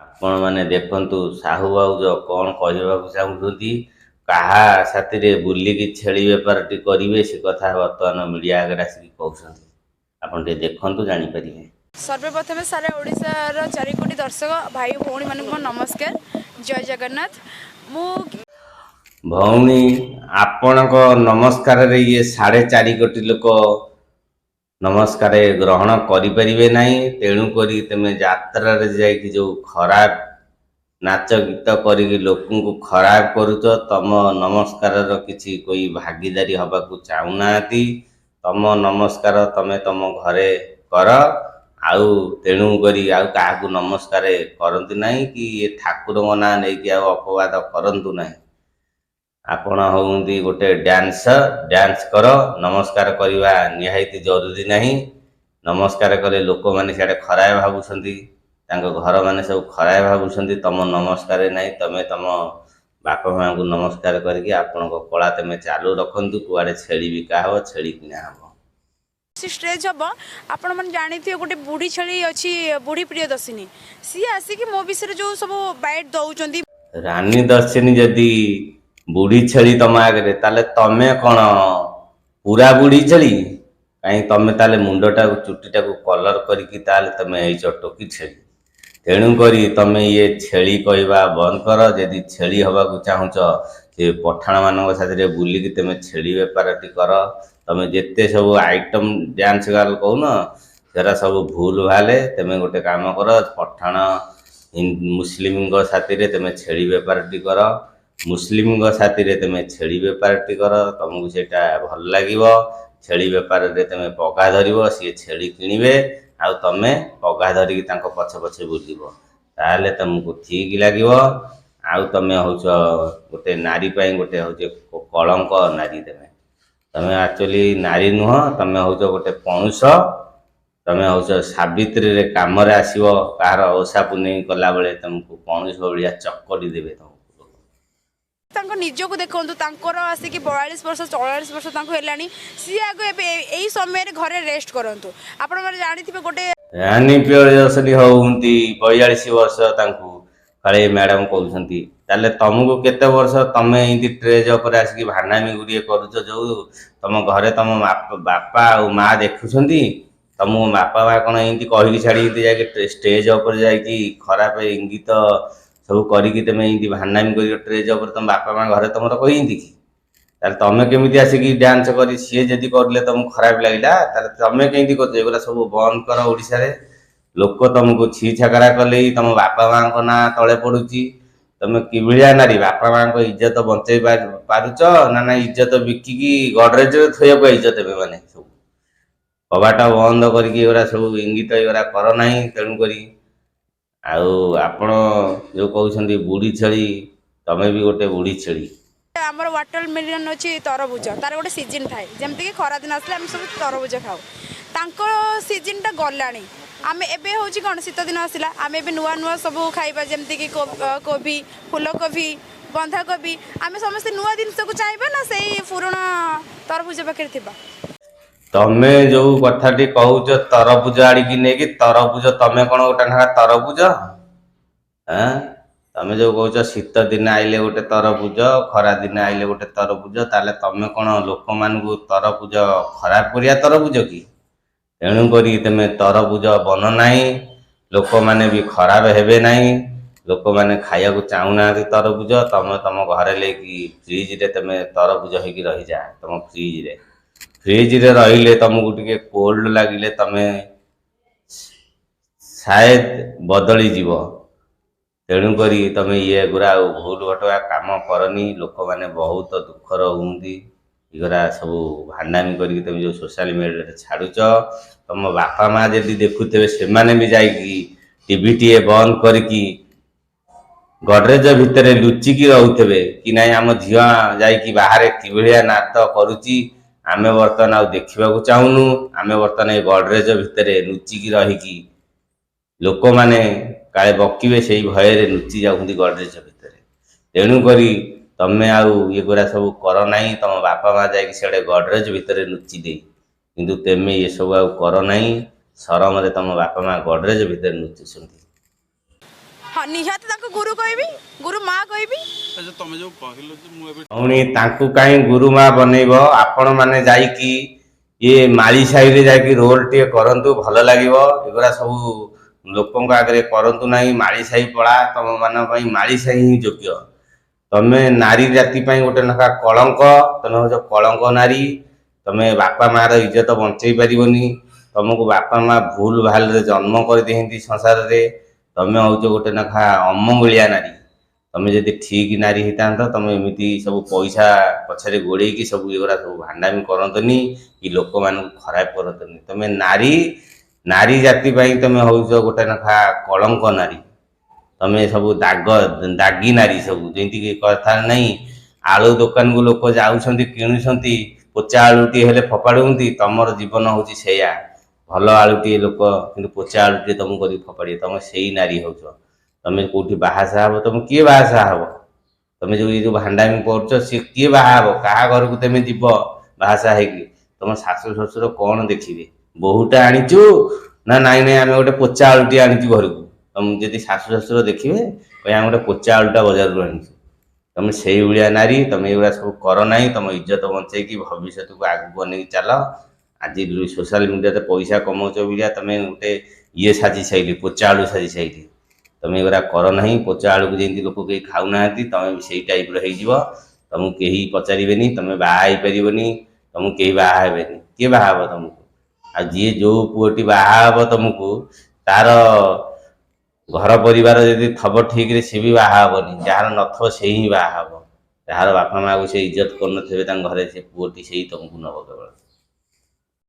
ଆପଣମାନେ ଦେଖନ୍ତୁ ସାହୁ ଭାଉଜ କ'ଣ କହିବାକୁ ଚାହୁଁଛନ୍ତି, କାହା ସାଥିରେ ବୁଲିକି ଛେଳି ବେପାରଟି କରିବେ, ସେ କଥା ବର୍ତ୍ତମାନ ମିଡ଼ିଆ ଆଗରେ ଆସିକି କହୁଛନ୍ତି। ଆପଣ ଟିକେ ଦେଖନ୍ତୁ, ଜାଣିପାରିବେ। ସର୍ବପ୍ରଥମେ ସାରା ଓଡ଼ିଶାର 4 କୋଟି ଦର୍ଶକ ଭାଇ ଭଉଣୀମାନଙ୍କୁ ମୋ ନମସ୍କାର, ଜୟ ଜଗନ୍ନାଥ। ମୁଁ ଭଉଣୀ, ଆପଣଙ୍କ ନମସ୍କାରରେ ଇଏ 4.5 କୋଟି ଲୋକ ନମସ୍କାର ଗ୍ରହଣ କରିପାରିବେ ନାହିଁ। ତେଣୁକରି ତୁମେ ଯାତ୍ରାରେ ଯାଇକି ଯେଉଁ ଖରାପ ନାଚ ଗୀତ କରିକି ଲୋକଙ୍କୁ ଖରାପ କରୁଛ, ତମ ନମସ୍କାରର କିଛି કોઈ ଭାଗିଦାରୀ ହେବାକୁ ଚାହୁଁନାହାନ୍ତି। ତମ ନମସ୍କାର ତମେ ତମ ଘରେ କର। ଆଉ ତେଣୁ କରି ଆଉ କାହାକୁ ନମସ୍କାର କରନ୍ତୁ ନାହିଁ କି ଏ ଠାକୁରଙ୍କ ନାଁ ନେଇକି ଆଉ ଅପବାଦ କରନ୍ତୁ ନାହିଁ। ଆପଣ ହେଉଛନ୍ତି ଗୋଟେ ଡ୍ୟାନ୍ସର, ଡ୍ୟାନ୍ସ କର। ନମସ୍କାର କରିବା ନିହାତି ଜରୁରୀ ନାହିଁ। ନମସ୍କାର କଲେ ଲୋକମାନେ ସିଆଡ଼େ ଖରାପ ଭାବୁଛନ୍ତି, ତାଙ୍କ ଘରମାନେ ସବୁ ଖରାପ ଭାବୁଛନ୍ତି। ତମ ନମସ୍କାର ନାହିଁ, ତମେ ତମ ବାପା ମାଆଙ୍କୁ ନମସ୍କାର କରିକି ଆପଣଙ୍କ କଳା ତମେ ଚାଲୁ ରଖନ୍ତୁ। କୁଆଡ଼େ ଛେଳି ବିକା ହେବ, ଛେଳି କିଣା ହେବ। ଷ୍ଟେଜ୍ ହେବ, ଆପଣମାନେ ଜାଣିଥିବେ, ଗୋଟେ ବୁଢ଼ୀ ଛେଳି ଅଛି, ବୁଢ଼ୀ ପ୍ରିୟଦର୍ଶିନୀ, ସିଏ ଆସିକି ମୋ ବିଷୟରେ ଯେଉଁ ସବୁ ବାଇଟ୍ ଦେଉଛନ୍ତି। ରାନୀ ଦର୍ଶିନୀ ଯଦି ବୁଢ଼ୀ ଛେଳି ତମ ଆଗରେ, ତାହେଲେ ତମେ କ'ଣ ପୁରା ବୁଢ଼ୀ ଛେଳି? କାହିଁ ତମେ ତାହେଲେ ମୁଣ୍ଡଟାକୁ ଚୁଟିଟାକୁ କଲର କରିକି ତାହେଲେ ତମେ ହେଇଛ ଟୋକି ଛେଳି। ତେଣୁକରି ତମେ ଇଏ ଛେଳି କହିବା ବନ୍ଦ କର। ଯଦି ଛେଳି ହେବାକୁ ଚାହୁଁଛ, ସେ ପଠାଣମାନଙ୍କ ସାଥିରେ ବୁଲିକି ତମେ ଛେଳି ବେପାରଟି କର। ତମେ ଯେତେ ସବୁ ଆଇଟମ୍ ଡ୍ୟାନ୍ସ ଗାର୍ଲ କହୁନ, ସେରା ସବୁ ଭୁଲ ଭାଲେ। ତମେ ଗୋଟେ କାମ କର, ପଠାଣ ମୁସଲିମଙ୍କ ସାଥିରେ ତମେ ଛେଳି ବେପାରଟି କର। ମୁସଲିମଙ୍କ ସାଥିରେ ତମେ ଛେଳି ବେପାରଟି କର, ତମକୁ ସେଇଟା ଭଲ ଲାଗିବ। ଛେଳି ବେପାରରେ ତମେ ପଘା ଧରିବ, ସିଏ ଛେଳି କିଣିବେ ଆଉ ତମେ ପଘା ଧରିକି ତାଙ୍କ ପଛେ ପଛେ ବୁଲିବ, ତାହେଲେ ତମକୁ ଠିକ୍ ଲାଗିବ। ଆଉ ତମେ ହଉଛ ଗୋଟେ ନାରୀ ପାଇଁ ଗୋଟେ ହଉଛି କଳଙ୍କ ନାରୀ ତମେ। ତମେ ଆକ୍ଚୁଆଲି ନାରୀ ନୁହଁ, ତମେ ହଉଛ ଗୋଟେ ପଣୁଷ। ତମେ ହଉଛ ସାବିତ୍ରୀରେ କାମରେ ଆସିବ। କାହାର ଓଷା ପୁନେଇ କଲାବେଳେ ତମକୁ ପଣୁଷ ଭଳିଆ ଚକଟି ଦେବେ ତମକୁ। ତାଙ୍କ ନିଜକୁ ଦେଖନ୍ତୁ, ତାଙ୍କର ଆସିକି 42 ବର୍ଷ, 44 ବର୍ଷ ତାଙ୍କୁ ହେଲାଣି। ସିଏ ଆଗ ଏବେ ଏଇ ସମୟରେ ଘରେ ରେଷ୍ଟ କରନ୍ତୁ। ଆପଣମାନେ ଜାଣିଥିବେ ଗୋଟେ ରାନୀ ପ୍ରିୟଦର୍ଶିନୀ ହଉଛନ୍ତି 42 ବର୍ଷ ତାଙ୍କୁ କାଳେ ମ୍ୟାଡ଼ାମ କହୁଛନ୍ତି। ତାହେଲେ ତମକୁ କେତେ ବର୍ଷ? ତମେ ଏମିତି ଷ୍ଟେଜ ଉପରେ ଆସିକି ଭାଣ୍ଡାମି ଗୁଡ଼ିଏ କରୁଛ, ଯୋଉ ତମ ଘରେ ତମ ବାପା ଆଉ ମା ଦେଖୁଛନ୍ତି ତମକୁ? ବାପା ମା କ'ଣ ଏମିତି କହିକି ଛାଡ଼ିକି ଯାଇକି ଷ୍ଟେଜ ଉପରେ ଯାଇକି ଖରାପ ଇଙ୍ଗିତ ସବୁ କରିକି ତମେ ଏମିତି ଭାଣ୍ଡାମି କରିକି ଷ୍ଟେଜ ଉପରେ, ତମ ବାପା ମା ଘରେ ତମର କହିଛନ୍ତି କି? ତାହେଲେ ତମେ କେମିତି ଆସିକି ଡ୍ୟାନ୍ସ କରି, ସିଏ ଯଦି କରିଲେ ତମକୁ ଖରାପ ଲାଗିଲା, ତାହେଲେ ତମେ କେମିତି କରୁଛ? ଏଗୁଡ଼ା ସବୁ ବନ୍ଦ କର। ଓଡ଼ିଶାରେ ଲୋକ ତମକୁ ଛି ଛାକରା କଲେ ତମ ବାପା ମାଙ୍କ ନାଁ ତଳେ ପଡୁଛି। ତମେ କିଭଳିଆ ନାରୀ? ବାପା ମାଙ୍କ ଇଜ୍ଜତ ବଞ୍ଚେଇ ପାରୁଛ ନା ନା ଇଜ୍ଜତ ବିକିକି ଗଡରେଜରେ ଥୋଇବାକୁ ଆଇଛ? ତେବେ ମାନେ ସବୁ କବାଟ ବନ୍ଦ କରିକି ଏଗୁଡ଼ା ସବୁ ଇଙ୍ଗିତ ଏଗୁଡ଼ା କର ନାହିଁ। ତେଣୁକରି ଆଉ ଆପଣ ଯୋଉ କହୁଛନ୍ତି ବୁଢ଼ୀ ଛେଳି, ତମେ ବି ଗୋଟେ ବୁଢ଼ୀ ଛେଳି। ଆମର ୱାଟର ମିଲନ୍ ଅଛି, ତରଭୁଜ, ତାର ଗୋଟେ ସିଜିନ୍ ଥାଏ। ଯେମିତିକି ଖରାଦିନ ଆସିଲେ ଆମେ ସବୁ ତରଭୁଜ ଖାଉ। ତାଙ୍କ ସିଜିନ୍ଟା ଗଲାଣି। ଆମେ ଏବେ ହେଉଛି କ'ଣ, ଶୀତ ଦିନ ଆସିଲା, ଆମେ ଏବେ ନୂଆ ନୂଆ ସବୁ ଖାଇବା, ଯେମିତିକି କୋବି, ଫୁଲକୋବି, ବନ୍ଧାକୋବି। ଆମେ ସମସ୍ତେ ନୂଆ ଜିନିଷକୁ ଚାହିଁବା ନା ସେଇ ପୁରୁଣା ତରଭୁଜ ପାଖରେ ଥିବା? ତମେ ଯୋଉ କଥାଟି କହୁଛ ତରଭୁଜ ଆଣିକି ନେଇକି ତରଭୁଜ, ତମେ କଣ ଗୋଟେ ନାଖା ତରଭୁଜ ଆଁ? ତମେ ଯୋଉ କହୁଛ ଶୀତ ଦିନ ଆଇଲେ ଗୋଟେ ତରଭୁଜ, ଖରା ଦିନ ଆଇଲେ ଗୋଟେ ତରଭୁଜ, ତାହେଲେ ତମେ କଣ ଲୋକମାନଙ୍କୁ ତରଭୁଜ ଖରାପ କରିବା ତରଭୁଜ କି? ତେଣୁକରି ତମେ ତରଭୁଜ ବନ ନାହିଁ, ଲୋକମାନେ ବି ଖରାପ ହେବେ ନାହିଁ। ଲୋକମାନେ ଖାଇବାକୁ ଚାହୁଁନାହାନ୍ତି ତରଭୁଜ। ତମେ ତମ ଘରେ ନେଇକି ଫ୍ରିଜରେ ତମେ ତରଭୁଜ ହେଇକି ରହିଯା। ତମ ଫ୍ରିଜରେ ରହିଲେ ତମକୁ ଟିକେ କୋଲ୍ଡ ଲାଗିଲେ ତମେ ସାୟଦ ବଦଳିଯିବ। ତେଣୁକରି ତମେ ଇଏ ଗୁଡ଼ା ଆଉ ଭୁଲ ଭଟକା କାମ କରନି। ଲୋକମାନେ ବହୁତ ଦୁଃଖର ହୁଅନ୍ତି। ଏଗୁଡ଼ା ସବୁ ଭାଣ୍ଡାମି କରିକି ତମେ ଯୋଉ ସୋସିଆଲ ମିଡ଼ିଆରେ ଛାଡ଼ୁଛ, ତମ ବାପା ମା ଯଦି ଦେଖୁଥିବେ, ସେମାନେ ବି ଯାଇକି ଟିଭିଟିଏ ବନ୍ଦ କରିକି ଗଡରେଜ ଭିତରେ ଲୁଚିକି ରହୁଥିବେ କି ନାଇଁ, ଆମ ଝିଅ ଯାଇକି ବାହାରେ କିଭଳିଆ ନାଟ କରୁଛି, ଆମେ ବର୍ତ୍ତମାନ ଆଉ ଦେଖିବାକୁ ଚାହୁଁନୁ। ଆମେ ବର୍ତ୍ତମାନ ଏଇ ଗଡରେଜ ଭିତରେ ଲୁଚିକି ରହିକି, ଲୋକମାନେ କାଳେ ବକିବେ, ସେଇ ଭୟରେ ଲୁଚି ଯାଉଛନ୍ତି ଗଡରେଜ ଭିତରେ। ତେଣୁକରି ତମେ ଆଉ ଏଗୁଡ଼ା ସବୁ କର ନାହିଁ। ତମ ବାପା ମା ଯାଇକି ସିଆଡ଼େ ଗଡରେଜ ଭିତରେ ଲୁଚି ଦେଇ, କିନ୍ତୁ ତେମେ ଏସବୁ ଆଉ କର ନାହିଁ। ସରମରେ ତମ ବାପା ମା ଗଡରେଜ ଭିତରେ ଲୁଚୁଛନ୍ତି। ହଁ, ନିହାତି ତାଙ୍କୁ ଗୁରୁ କହିବି, ଗୁରୁ ମା କହିବି। ଆଚ୍ଛା, ତମେ ଯୋଉ କହିଲ ଯେ ମୁଁ ଏବେ ଭଉଣୀ, ତାଙ୍କୁ କାହିଁ ଗୁରୁମା ବନେଇବ? ଆପଣମାନେ ଯାଇକି ଇଏ ମାଳି ସାହିରେ ଯାଇକି ରୋଲ ଟିକେ କରନ୍ତୁ, ଭଲ ଲାଗିବ। ଏଗୁଡ଼ା ସବୁ ଲୋକଙ୍କ ଆଗରେ କରନ୍ତୁ ନାହିଁ। ମାଳି ସାହି ପଳା, ତମ ମାନଙ୍କ ପାଇଁ ମାଳି ସାହି ହିଁ ଯୋଗ୍ୟ। ତମେ ନାରୀ ଜାତି ପାଇଁ ଗୋଟେ ଲେଖା କଳଙ୍କ। ତମେ ହଉଛ କଳଙ୍କ ନାରୀ। ତମେ ବାପା ମାର ଇଜ୍ଜତ ବଞ୍ଚେଇ ପାରିବନି। ତମକୁ ବାପା ମା ଭୁଲ ଭାଲରେ ଜନ୍ମ କରିଦେଇଛନ୍ତି ସଂସାରରେ। ତମେ ହଉଛ ଗୋଟେ ଲେଖା ଅମଙ୍ଗଳିଆ ନାରୀ। ତମେ ଯଦି ଠିକ ନାରୀ ହେଇଥାନ୍ତ, ତମେ ଏମିତି ସବୁ ପଇସା ପଛରେ ଗୋଡ଼େଇକି ସବୁ ଏଗୁଡ଼ା ସବୁ ଭାଣ୍ଡାମି କରନ୍ତନି କି ଲୋକମାନଙ୍କୁ ଖରାପ କରନ୍ତନି। ତମେ ନାରୀ, ନାରୀ ଜାତି ପାଇଁ ତମେ ହଉଛ ଗୋଟେ ଲେଖା କଳଙ୍କ ନାରୀ। ତମେ ସବୁ ଦାଗ ଦାଗି ନାରୀ ସବୁ। ଯେମିତିକି କଥା ନାହିଁ, ଆଳୁ ଦୋକାନକୁ ଲୋକ ଯାଉଛନ୍ତି, କିଣୁଛନ୍ତି, ପଚା ଆଳୁଟିଏ ହେଲେ ଫୋପାଡ଼ୁଛନ୍ତି। ତମର ଜୀବନ ହଉଛି ସେଇଆ। ଭଲ ଆଳୁଟିଏ ଲୋକ କିନ୍ତୁ ପଚା ଆଳୁଟିଏ ତମକୁ କରିକି ଫୋପାଡ଼ିବେ। ତମେ ସେଇ ନାରୀ ହଉଛ। ତମେ କୋଉଠି ବାହାସାହା ହବ? ତମେ କିଏ ବାହାସାହା ହବ? ତମେ ଯୋଉ ଏଇ ଯୋଉ ଭାଣ୍ଡାମି କରୁଛ, ସିଏ କିଏ ବାହା ହବ? କାହା ଘରକୁ ତମେ ଯିବ ବାହାସାହା ହେଇକି? ତମ ଶାଶୁ ଶ୍ୱଶୁର କଣ ଦେଖିବେ? ବୋହୂଟା ଆଣିଛୁ ନା ନାଇଁ ନାଇଁ, ଆମେ ଗୋଟେ ପଚା ଆଳୁଟିଏ ଆଣିଛୁ ଘରକୁ। ତମ ଯଦି ଶାଶୁ ଶ୍ୱଶୁର ଦେଖିବେ, କହିବେ ଆମେ ଗୋଟେ ପଚା ଆଳୁଟା ବଜାରରୁ ଆଣିଛୁ। ତମେ ସେଇଭଳିଆ ନାରୀ। ତମେ ଏଇଗୁଡ଼ା ସବୁ କର ନାହିଁ। ତମ ଇଜ୍ଜତ ବଞ୍ଚେଇକି ଭବିଷ୍ୟତକୁ ଆଗକୁ ଅନେଇକି ଚାଲ। ଆଜି ସୋସିଆଲ ମିଡ଼ିଆରେ ପଇସା କମାଉଛ ବୋଲିଆ ତମେ ଗୋଟେ ଇଏ ସାଜି ସାଇଲି, ପଚା ଆଳୁ ସାଜି ସାଇଲି। ତମେ ଏଗୁଡ଼ା କର ନାହିଁ। ପଚା ଆଳୁକୁ ଯେମିତି ଲୋକ କେହି ଖାଉନାହାନ୍ତି, ତମେ ବି ସେଇ ଟାଇପ୍ର ହେଇଯିବ। ତମକୁ କେହି ପଚାରିବେନି, ତମେ ବାହା ହେଇପାରିବନି, ତମକୁ କେହି ବାହା ହେବେନି। କିଏ ବାହା ହବ ତମକୁ? ଆଉ ଯିଏ ଯୋଉ ପୁଅଟି ବାହା ହବ ତମକୁ, ତାର ଘର ପରିବାର ଯଦି ଥବ ଠିକରେ, ସେ ବି ବାହା ହବନି। ଯାହାର ନଥିବ, ସେଇ ହିଁ ବାହା ହବ। ଯାହାର ବାପା ମାଆକୁ ସେ ଇଜ୍ଜତ କରୁନଥିବେ ତାଙ୍କ ଘରେ, ସେ ପୁଅଟି ସେଇ ତମକୁ ନବ କେବଳ।